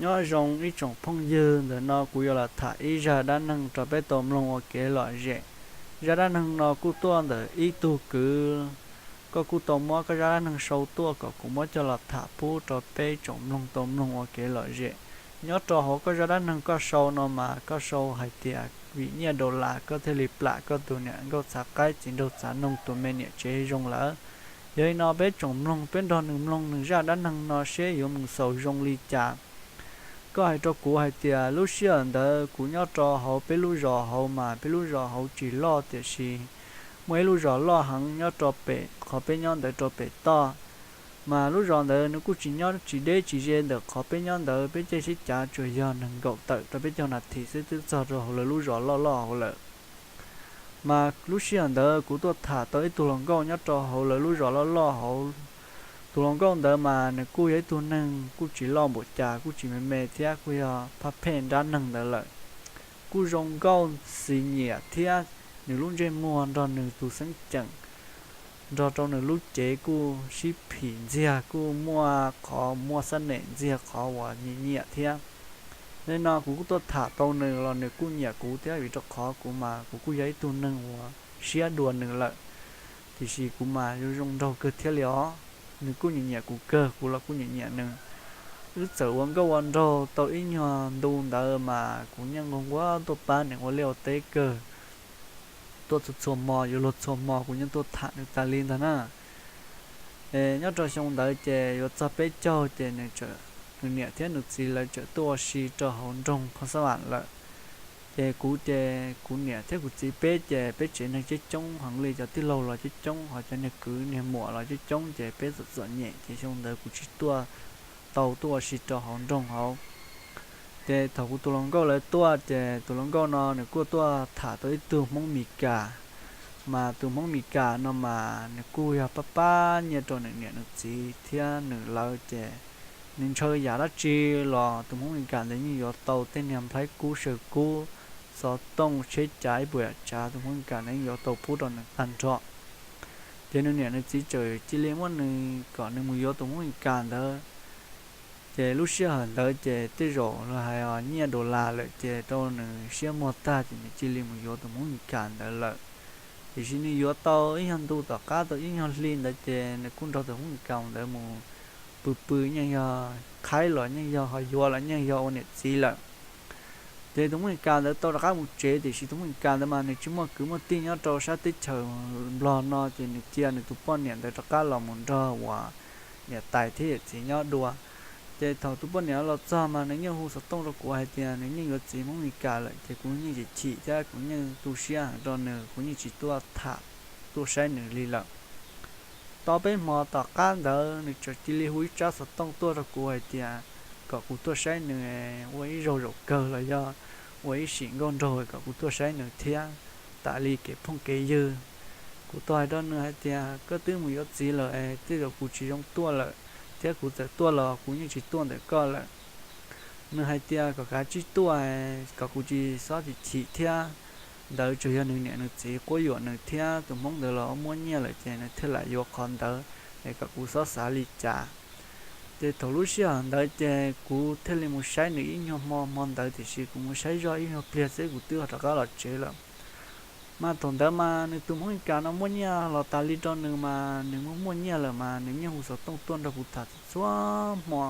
Nyob zoo ib tsoom phooj ywg, ntawm no kuv yuav los tham ib zaj dab neeg rau peb tau mloog ua kev lom zem. Zaj dab neeg no kuj tuaj ntawm ib tug kwv, koj kuj tau muab koj zaj dab neeg sau tuaj kom kuv muab coj los tham pub rau peb tsoom mloog tau mloog ua kev lom zem. Nyob rau hauv koj zaj dab neeg koj sau no mas koj sau hais tias vim nyiaj dollar koj thiaj li plam koj tus niam nkauj txhav qaib txiv nraug txav noog tus me niam tsev zoo lawm. Yog li no peb tsoom mloog peb nrog nws mloog nws zaj dab neeg no seb yuav mus xaus zoo li cas. Koj hais rau kuv hais tias lub sij hawm ntawd kuv nyob rau hauv peb lub zos hauv mas peb lub zos hauv tsis loj tiam sis muaj ib lub zos loj heev nyob rau pem qhov peb nyob ntawd rau pem toj. Mas lub zos ntawd nws kuj tsis nyob tsis deb tsis ze ntawm qhov peb nyob ntawd, peb caij sib cav tsuas yog nees nkaum tawm rau peb caug nas this xwb twb txog rau hauv lawv lub zos loj loj hauv lawm. Mas lub sij hawm ntawd kuv tuaj tham tau ib tug hluas nkauj nyob rau hauv lawv lub zos loj loj hauv. Tus hluas nkauj ntawd mas nws kuj yog ib tug neeg kuj tsis loj npaum cas kuj tsis me me thiab kuj yog phaj phej nrab neeg ntawd lawm. Kuj zoo nkauj xis nyiam thiab nws lub ntsej muag nrog nws tus xeeb ceem nrog rau nws lub cev kuj sib phim ntxiag kuj muaj qhov muaj xab nem ntxiag qhov uas nyiam nyiam thiab. Li no kuv kuj tuaj tham tau nws los nws kuj nyiam kuv thiab vim rau qhov kuv mas kuv kuj yog ib tug neeg uas siab dua nws lawm. Tiam sis kuv mas yuav zoo nraug kawg thiab li os. Nws kuj nyiam nyiam kuv kawg, kuv los kuj nyiam nyiam nws. Wb txawm ua nkauj ua nraug tau ib nyuag ntu ntawd mas kuv yeej nquag nquag tuaj pab nws ua liaj ua teb kawg. Tuaj txhua txhua hmo yuav luag txhua hmo kuv yeej tuaj tham nws tas li ntag na. Es nyob rau xyoo ntawd ces yuav txog peb caug ces nws, nws niam thiab nws txiv lawv txawm tuaj ua si rau hauv nroog Phoo Xab Vam lawm. Ces kuv ces kuv niam thiab kuv txiv peb ces peb tsev neeg coob coob heev li, cov tij laug los coob coob ho cov niag kwv niag muam los coob coob ces peb txom txom nyem ces xyoo ntawd kuv tsis tuaj tau tuaj ua si rau hauv nroog hauv. Ces thaum kuv tus hluas nkauj lawv tuaj ces tus hluas nkauj no nws kuj tuaj tham tau ib tug Hmoob Mes Kas. Mas tus Hmoob Mes Kas no mas nws kuj yog pab pab nyiaj rau nws niam nws txiv thiab nws lawv ces nws ntshaw yam dab tsi los tus Hmoob Mes Kas ntawd yeej yuav tau tej niag nplhaib kub saw kub, xov tooj tsheb cav ib puas yam tsav tus Hmoob Mes Kas ntawd yeej yuav tau pub rau nws tag nrho. Ces nws niam nws txiv txawm cia li muab nws kom nws mus yuav tus Hmoob Mes Kas ntawd. Ces lub sij hawm ntawd ces tej zaum los hais os nyiaj dollar lawm ces rau nws siab muag tag ces nws cia li mus yuav tus Hmoob Mes Kas ntawd lawm. Tiam sis nws yuav tau ib nyuag ntu tom qab tau ib nyuag hli ntawd ces nws kuj nrog tus Hmoob Mes Kas ntawd mus pw pw, yeej yog qhaib los yeej yog ho yuav los yeej yog ua niam txiv lawm. Ces tus Hmoob Mes Kas ntawd tau rov qab mus tsev tiam sis tus Hmoob Mes Kas ntawd mas nws tsis muaj kwv muaj tij nyob rau sab teb chaws Nplog no ces nws cia nws tus poj niam ntawd rov qab los mus nrog uas niam tais thiab yawm txiv nyob dua. Ces thaum tus poj niam los txog mas nws yeej hu xov tooj rau kuv hais tias nws yeej yuav txiv Hmoob Mes Kas lawm ces kuv yeej chim chim thiab kuv yeej tu siab heev rau nws, kuv yeej tsis tuaj tham, tuaj saib nws li lawm. Tau peb hmo tom qab ntawd nws txawm cia li hu ib tsab xov tooj tuaj rau kuv hais tias kom kuv tuaj saib nws ua ib zaug zaum kawg los yog ua ib sim nkauj nraug kom kuv tuaj saib nws thiab, tas li kev phooj kev ywg. Kuv tau hais rau nws hais tias koj twb mus yuav txiv lawm es tej zaum kuv tsis zoo tuaj lawm, thiab kuv txawm tuaj los kuv yeej tsis tuaj ntawm koj lawm. Nws hais tias kom kav tsij tuaj, kom kuv tsis txhob chim chim thiab. Ntawd tsuas yog nws niam nws txiv quab yuam nws thiab tus Hmoob ntawd los muaj nyiaj lawm ces nws thiaj lam yuav qhov ntawd, es kom kuv txhob xav li cas. Ces thaum lub sij hawm ntawd ces kuv thiaj li mus saib nws ib nyuag hmo, hmo ntawd tiam sis kuv mus saib zoj ib nyuag pliag xwb kuv twb rov qab los tsev lawm. Mas thaum ntawd mas nws tus Hmoob Mes Kas no muaj nyiaj los tas li rau nws mas nws muaj muaj nyiaj lawm mas nws yeej hu xov tooj tuaj nrog kuv tham txhua hmo.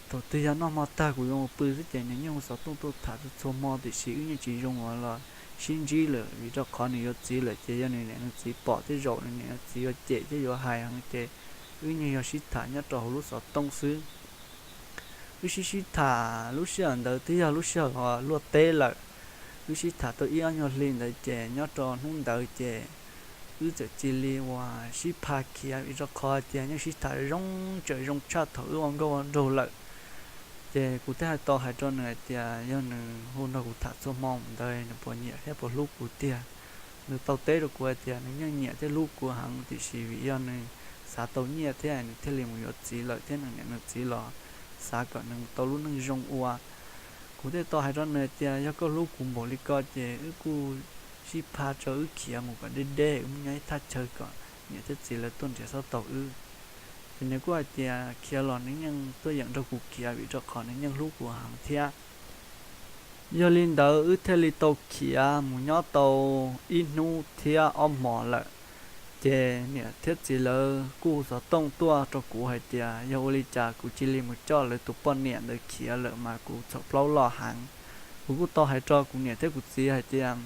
Thaum twg yog noj hmo tag kuv yuav mus pw xwb ces nws yeej hu xov tooj tuaj tham txhua hmo tiam sis wb yeej tsis zoo uas los sib ntsib lawm vim rau qhov nws yuav txiv lawm ces yog nws niam nws txiv pom tej zaum nws niam nws txiv yuav cem thiab yuav hais heev ces wb yeej yog sib tham nyob rau hauv lub xov tooj xwb. Wb sib sib tham lub sij hawm ntawd twb yog lub sij hawm uas luaj teb lawm. Wb sib tham tau ib ob nyuag hli ntawd ces nyob rau hnub ntawd ces wb txawm cia li uas sib pha khiav vim rau qhov tias yeej sib tham zoo, tseem zoo tshaj thaum wb ua nkauj ua nraug lawm. Ces kuv thiaj hais tau hais rau nws hais tias yog nws hu nrog kuv tham txhua hmo ntawd nws puas nyiam thiab puas hlub kuv tiag. Nws tau teb rau kuv hais tias nws yeej nyiam thiab hlub kuv heev tiam sis vim yog nws xav tau nyiaj thiab nws thiaj li mus yuav txiv lawm thiab nws niam nws txiv los xav kom nws tau lub neej zoo ua. Kuv thiaj tau hais rau nws tias yog koj hlub kuv npaum li ko ces wb kuj sib pha tso wb khiav mus kom deb deb, wb mus nyob ib thaj chaw kom niam thiab txiv lawv tuaj nrhiav txhob tau wb. Nws kuj hais tias khiav los nws yeej tuaj yeem nrog kuv khiav vim rau qhov nws yeej hlub kuv heev thiab. Yog li ntawd wb thiaj li tau khiav mus nyob tau ib hnub thiab ob hmos lawm, ces niam thiab txiv lawv kuj hu xov tooj tuaj rau kuv hais tias yog ua li cas kuv cia li mus coj lawv tus poj niam ntawd khiav lawm mas kuv txhaum plaub loj heev. Kuv kuj tau hais rau kuv niam thiab kuv txiv hais tias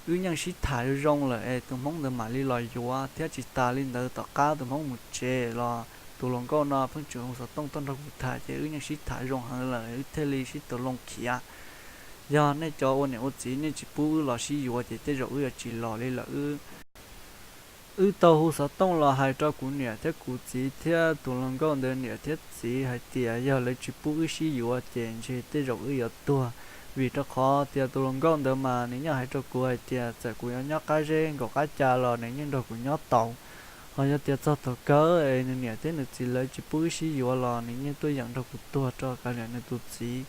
wb yeej sib tham zoo zoo lawm es tus hmoob ntawd mam li los yuav thiab tsis tas li ntawd tom qab tus hmoob mus tsev los tus hluas nkauj no pheej tseem hu xov tooj tuaj nrog kuv tham ces wb yeej sib tham zoo heev lawm wb thiaj li sib tau loo khiav. Yog nej cov ua niam ua txiv nej tsis pub wb los sib yuav ces tej zaum wb yuav tsis los li lawm wb. Wb tau hu xov tooj los hais rau kuv niam thiab kuv txiv thiab tus hluas nkauj ntawd niam thiab txiv hais tias yog lawv tsis pub wb sib yuav ces ntshe tej zaum wb yuav tuag, vim rau qhov tias tus hluas nkauj ntawd mas nws yeej hais rau kuv hais tias txawm kuv yuav nyob qab zeb nkaum qab ca los nws yeej nrog kuv nyob tau. Ho yog tias txog thaum kawg es nws niam thiab nws txiv lawv tsis pub wb sib yuav los nws yeej tuaj yeem nrog kuv tuag rau kav liam nws tus txiv.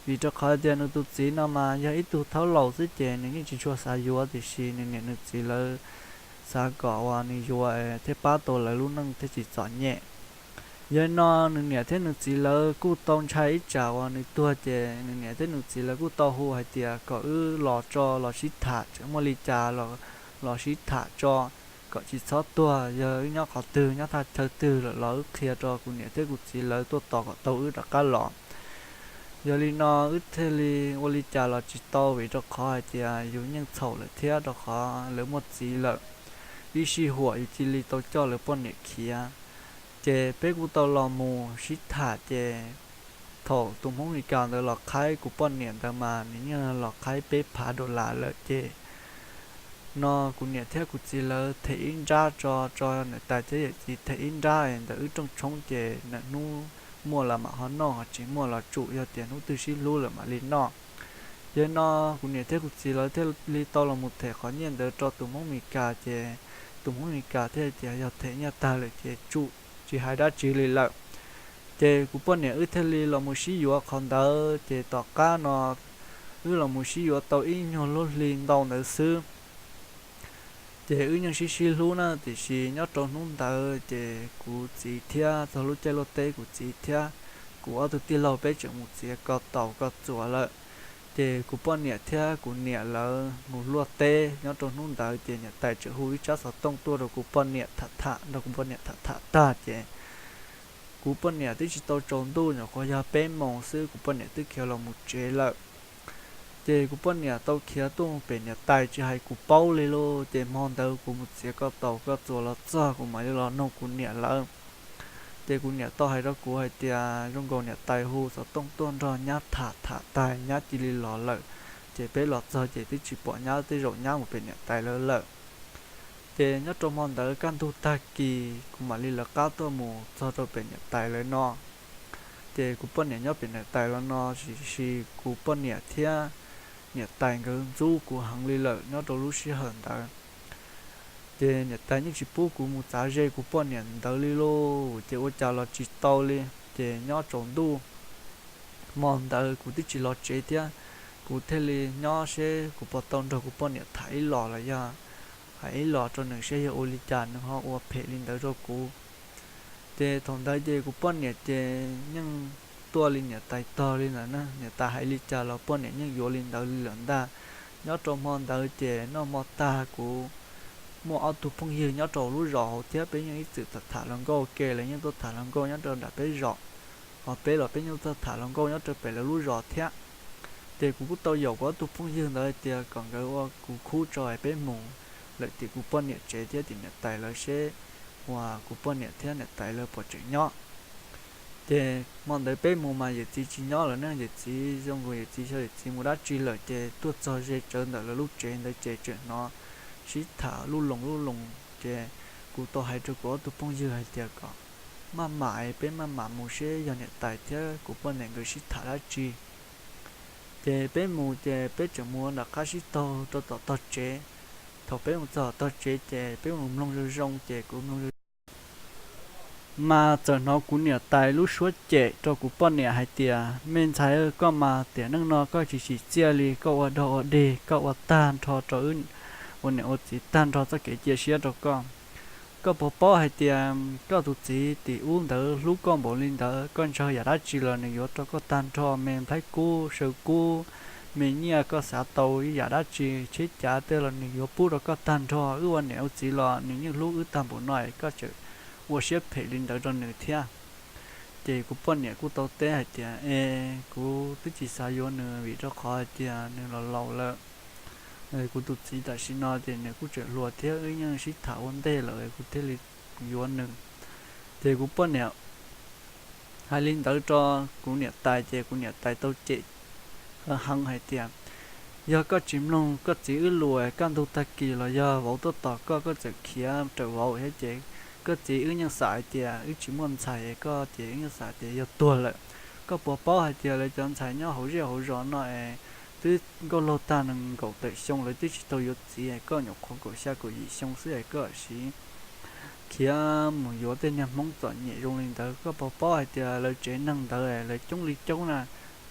Vim rau qhov tias nws tus txiv no mas yog ib tug thaub laus xwb ces nws yeej tsis tshua xav yuav, tiam sis nws niam nws txiv lawv xav kom uas nws yuav thiaj pab tau lawv lub neej thiaj tsis txom nyem. Yog li no nws niam thiab nws txiv lawv kuj tau ntshai ib tsam uas nws tuag ces nws niam thiab nws txiv lawv kuj tau hu hais tias kom wb los tso los sib tham, tseem muaj li cas los sib tham tso, kom tsis txhob tuag, yog wb nyob qhov twg nyob thaj chaw twg lawm los wb qhia rau kuv niam thiab kuv txiv lawv tuaj tos kom tau wb rov qab los. Yog li no wb thiaj li ua li cas los tsis tau vim rau qhov hais tias yus yeej txhaum lawm thiab rau qhov lawv muaj txiv lawm. Ib sij huam yus cia li tau coj lawv poj niam khiav. Ces peb kuj tau los mus sib tham ces thaum tus Hmoob Mes Kas ntawd los qhaib kuv poj niam ntawd mas nws yeej los qhaib peb phav dollar lawm ces no kuv niam thiab kuv txiv lawv them ib nrab tso, tso niam tais thiab yawm txiv them ib nrab ntawm wb rooj tshoob ces ntawm hnub muaj los mam ho noj, ho tsis muaj los tsum, yog tias hnub twg sib hlub lawm mam li noj. Yog no kuv niam thiab kuv txiv lawv thiaj li tau los mus them qhov nyiaj ntawd rau tus Hmoob Mes Kas ces tus Hmoob Mes Kas thiaj tias yog them nyiaj tag lawm ces tsum tsis hais dab tsi li lawm. Ces kuv poj niam wb thiaj li los mus sib yuav qhov ntawd ces tom qab no wb los mus sib yuav tau ib nyuag lub hli ntau ntawd xwb. Ces wb yeej sib sib hlub na, tiam sis nyob rau hnub ntawd ces kuv txiv thiab txog lub caij luaj teb kuv txiv thiab kuv ob tug tij laug peb tseem mus txiav ko taus ko txuas lawm. Ces kuv poj niam thiab kuv niam lawv mus luaj teb nyob rau hnub ntawd ces niam tais tseem hu ib tsab xov tooj tuaj rau kuv poj niam tham tham, nrog kuv poj niam tham tham tag ces kuv poj niam twb tsis tau tsaus ntuj, nyuam qhuav yog peb moos xwb kuv poj niam twb khiav los mus tsev lawm. Ces kuv poj niam tau khiav tuaj mus pem niam tais tsis hais kuv paub li lauj. Ces hmo ntawd kuv mus txiav ko taus ko txuas los txog kuv mam li los nug kuv niam lawv. Ces kuv niam tau hais rau kuv hais tias zoo nkaus niam tais hu xov tooj tuaj nrog nyab tham tham tag nyab cia li los lawm. Ces peb los txog ces twb tsis pom nyab, tej zaum nyab mus pem niam tais lawv lawm. Ces nyob rau hmo ntawd kaj ntug tag kis kuv mam li lawv qab tuaj mus txog rau pem niam tais lawv no. Ces kuv poj niam nyob pem niam tais lawv no, tiam sis kuv poj niam thiab niam tais nkawd ntxub kuv heev li lawm nyob rau lub sij hawm ntawd. Ces niam tais yeej tsis pub kuv mus txav ze kuv poj niam ntawd li lauj, ces ua cas los tsis tau li. Ces nyob tsaus ntuj hmo ntawd kuv twb tsis los tsev thiab, kuv thiaj li nyob seb kuv puas tau nrog kuv poj niam tham ib los los yog hais ib los rau nws seb yog ua li cas nws ho ua phem li ntawd rau kuv. Ces thaum ntawd ces kuv poj niam ces yeej tuaj li niam tais tog li ntawd na, niam tais hais li cas los poj niam yeej yuav li ntawd li lawm ntag. Nyob rau hmo ntawd ces noj hmo tag kuv muaj ob tug phooj ywg nyob rau lub zos hauv thiab peb yeej ib txwm tham tham hluas nkauj ke, lawv yeej tuaj tham hluas nkauj nyob rau nram peb zos, ho peb los peb yeej tuaj tham hluas nkauj nyob rau pem lawv lub zos thiab. Ces kuv kuj tau yaum kuv ob tug phooj ywg ntawd hais tias kom nkawd ua kuv khub tso es peb mus lawm tim kuv poj niam tsev thiab tim niam tais lawv seb uas kuv poj niam thiab niam tais lawv puas tseem nyob. Ces hmo ntawd peb mus mas yawm txiv tsis nyob lawm ne, yawm txiv zoo nkaus yawm txiv xyov yawm txiv mus dab tsi lawm ces tuaj txog ze tsawv ntawm lawv lub tsev ntawd ces tseem hnov sib tham lub loos lub loos. Ces kuv tau hais rau kuv ob tug phooj ywg hais tias kom maj mam es peb maj mam mus seb yog niam tais thiab kuv poj niam nkawd sib tham dab tsi. Ces peb mus ces peb tseem mus nram qab sib taug rau tom tog tsev. Thaum peb mus txog tog tsev ces peb mus mloog zoo zoo ces kuv mloog zoo mas txawm hnov kuv niam tais lub suab cem rau kuv poj niam hais tias me ntxhais, koj mas tiam neej no koj tsis tsim txiaj li, koj ua dog ua dig, koj ua tag nrho rau wb ua niam ua txiv tag nrho txoj kev cia siab rau koj. Koj puas paub hais tias koj tus txiv tim ub ntawd hlub koj npaum li ntawd, koj ntshaw yam dab tsi los nws yuav rau koj tag nrho, me nplhaib kub saw kub, me nyiaj koj xav tau ib yam dab tsi, cheb cav tej los nws yuav pub rau koj tag nrho. Wb ua niam ua txiv los nws yeej hlub wb tag npaum no es koj tseem ua siab phem li ntawd rau nws thiab. Ces kuv poj niam kuj tau teb hais tias, es kuv twb tsis xav yuav nws vim rau qhov hais tias nws los laus lawm. Kuv tus txiv tam sim no ces nws kuj tseem hluas thiab wb yeej sib tham ua ntej lawm kuv thiaj li yuav nws. Ces kuv poj niam hais li ntawd rau kuv niam tais ces kuv niam tais tau cem heev hais tias, yog koj tsis mloog koj txiv wb lus, kaj ntug tag kis los yog vauv tuaj tos koj, koj txawm khiav raws vauv thiab ces koj txiv wb yeej xav hais tias wb tsis muaj ntxhais, koj ces wb yeej xav tias yog tuag lawm. Koj puas paub hais tias lawv cov ntxhais nyob hauv zej hauv zos no es twb nkauj laug tag nees nkaum tawm xyoo lawv twb tsis tau yuav txiv, koj nyuam qhuav kaum xya kaum yim xyoo xwb es koj siv khiav mus yuav tej niag Hmoob txom nyem zoo li ntawd. Koj puas paub hais tias lawv tsev neeg ntawd lawv coob li coob na,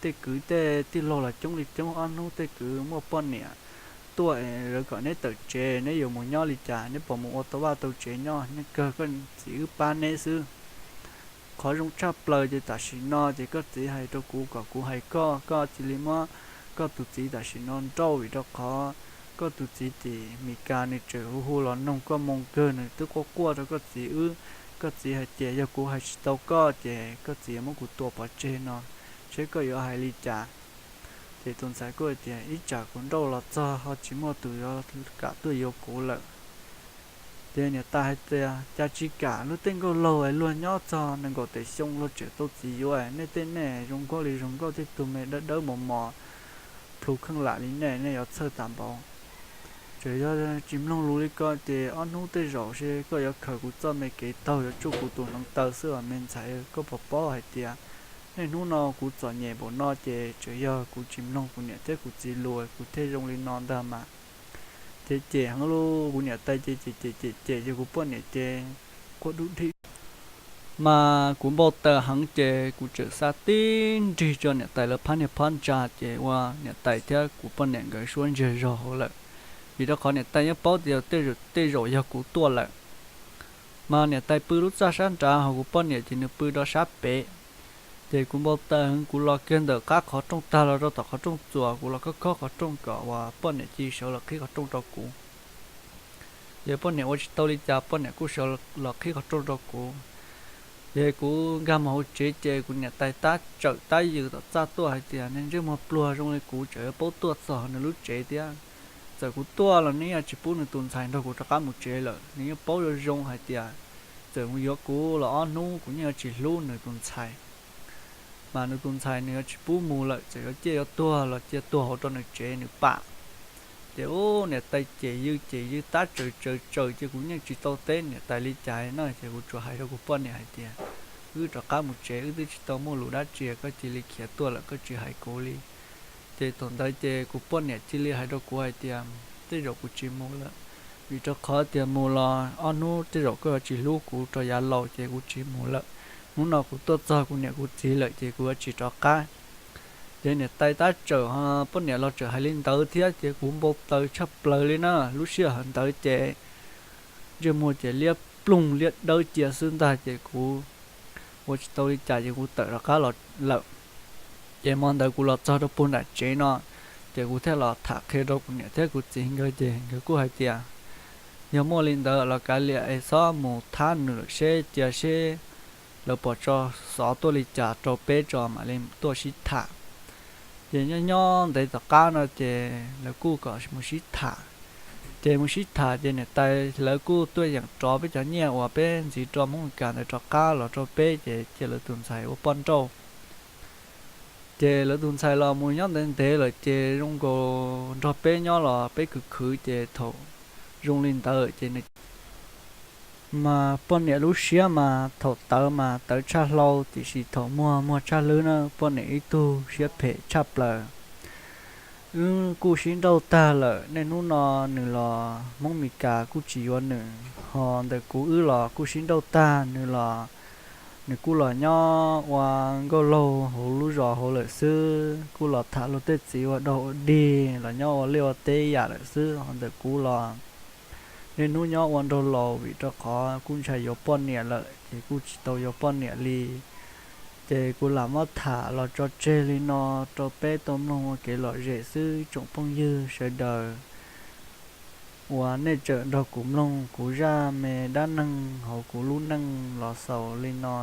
tej kwv tej tij laug los coob li coob, ob hnub tej kwv muaj poj niam tuaj es lawv kom neb tawm tsev, neb yuav mus nyob li cas, neb puas mus ua tau vaj tau tsev nyob, yeej kawg koj txiv wb pab neb xwb. Qhov zoo tshaj plaws ces tam sim no ces koj txiv hais rau kuv kom kuv hais koj, koj cia li muab koj tus txiv tam sim no nrauj vim rau qhov koj tus txiv tim Meskas nws tseem hu hu los noog koj moo kawg, nws twb quaj quaj rau koj txiv wb. Koj txiv hais tias yog kuv hais tsis tau koj ces koj txiv muab kuv tua pov tseg no, seb koj yuav hais li cas. Ces tus ntxhais kuj hais tias ib tsam kuv nrauj los txog ho tsis muaj tus yuav kam tuaj yuav kuv lawm. Ces niam tais hais tias cas tsis kam, luag tej nkauj laug es luag nyob txog nees nkaum tawm xyoo luag tseem tau txiv yuav, nej tej nej zoo nkauj li zoo nkauj, tej tug me dawb dawb mos mos plhu kheej lam li nej, nej yuav txhawj tas npaum. Tseem yog tsis mloog lus li ko ces ob hnub tej zaum seb koj yuav khaws kuv txoj me kev taug, yuav tsuj kuv tus hneev taw xwb os me ntxhais. Koj puas paub hais tias niaj hnub no kuv txom nyem npaum no ces tseem yog kuv tsis mloog kuv niam thiab kuv txiv lus kuv thiaj zoo li no ntag mas. Ces cem heev li, kuv niam tais ces cem cem cem cem ces kuv poj niam ces quaj dub dib. Mas kuv npau taws heev ces kuv tseem xa tib nrig rau niam tais lawv phab niag phab ntsa ces ua niam tais thiab kuv poj niam nkawd suab ntsiag zog hauv lawm, vim rau qhov niam tais yeej paub tias tej zaum yog kuv tuaj lawm. Mas niam tais pw lub txaj sab nrad, ho kuv poj niam ces nws pw rau sab pem. Ces kuv npau taws heev, kuv los kiag ntawm qab qhov rooj tag los rau tom qhov rooj txuas, kuv los khob khob qhov rooj kom uas poj niam cia li sawv los qhib qhov rooj rau kuv. Ces poj niam ua tsis tau li cas, poj niam kuj sawv los qhib qhov rooj rau kuv. Ces kuv nkag mus hauv tsev ces kuv niam tais tab tsawm tab yws tom txaj tuaj hais tias, ntsej muag pluag zoo li kuv tseem yuav paub tuaj txog nws lub tsev thiab. Txawm kuv tuaj los nws yeej tsis pub nws tus ntxhais nrog kuv rov qab mus tsev lawm, nws yeej paub zoo zoo hais tias txawm mus yuav kuv los ob hnub kuv yeej yuav tsis hlub nws tus ntxhais. Mas nws tus ntxhais nws yuav tsis pub mus lawm, txawm yuav ciaj yuav tuag los cia tuag hauv rau nws tsev nws pam. Ces ub, niam tais cem yws cem yws tab tsawm tsawm tsawm ces kuv yeej tsis tau teb niam tais li cas na, ces kuv tsuas hais rau kuv poj niam hais tias, wb rov qab mus tsev, wb twb tsis tau muaj lus dab tsi, koj cia li khiav tuaj lawm koj tsis hais kuv li. Ces thaum ntawd ces kuv poj niam cia li hais rau kuv hais tias, tej zaum kuv tsis mus lawm, vim rau qhov tias mus los ob hnub tej zaum koj yuav tsis hlub kuv rau yav laus ces kuv tsis mus lawm. Hnub no kuv tuaj txog kuv niam kuv txiv lawm ces kuv yuav tsis rov qab. Ces niam tais tab tsawm, poj niam los tseem hais li ntawd thiab ces kuv npau taws tshaj plaws li na. Lub sij hawm ntawd ces ntsej muag ces liab ploog liab dawb cia xwb ntag ces kuv ua tsis tau li cas ces kuv tawm rov qab los lawm. Ces hmo ntawd kuv los txog rau puag nram tsev no, ces kuv thiaj los tham qhia rau kuv niam thiab kuv txiv nkawd ces nkawd kuj hais tias, yog muaj li ntawd los kav liam es txhob mus thab nws lawm seb cia seb lawv puas tso xov tuaj li cas rau peb tso mam li tuaj sib tham. Ces nyob nyob ntev tom qab no ces lawv kuj kom mus sib tham. Ces mus sib tham ces niam tais lawv kuj tuaj yeem rov peb cov nyiaj uas peb ntxiv rau Hmoob Meskas ntawd rov qab los rau peb ces cia lawv tus ntxhais ua poj nrauj. Ces lawv tus ntxhais los mus nyob ntev ntev lawm ces zoo nkaus nrog peb nyob los peb khwv khwv ces thaum zoo li ntawd ces nws mas poj niam lub siab mas thaum tawv mas tawv tshaj hlau tiam sis thaum muag muag tshaj hlwb na, poj niam ib tug siab phem tshaj plaws. Wb kuj sib nrauj tag lawm, niaj hnub no nws los Hmoob Meskas kuj tsis yuav nws, ho ntawm kuv wb los kuj sib nrauj tag, nws los nws kuj los nyob ua nkauj laug hauv lub zos hauv lawm xwb, kuj los tham luag tej txiv ua dog ua dig los nyob ua liaj ua teb ib yam lawm xwb, ho ntawm kuv los Niaj hnub nyob ua nraug laus vim rau qhov kuj ntshai yuav poj niam lawm ces kuj tsis tau yuav poj niam li. Ces kuv lam muab tham los tso tseg li no rau peb tau mloog ua kev lom zem xwb tsoom phooj ywg sawv daws uas nej tseem nrog kuv mloog kuv zaj me dab neeg hauv kuv lub neej los xaus li no.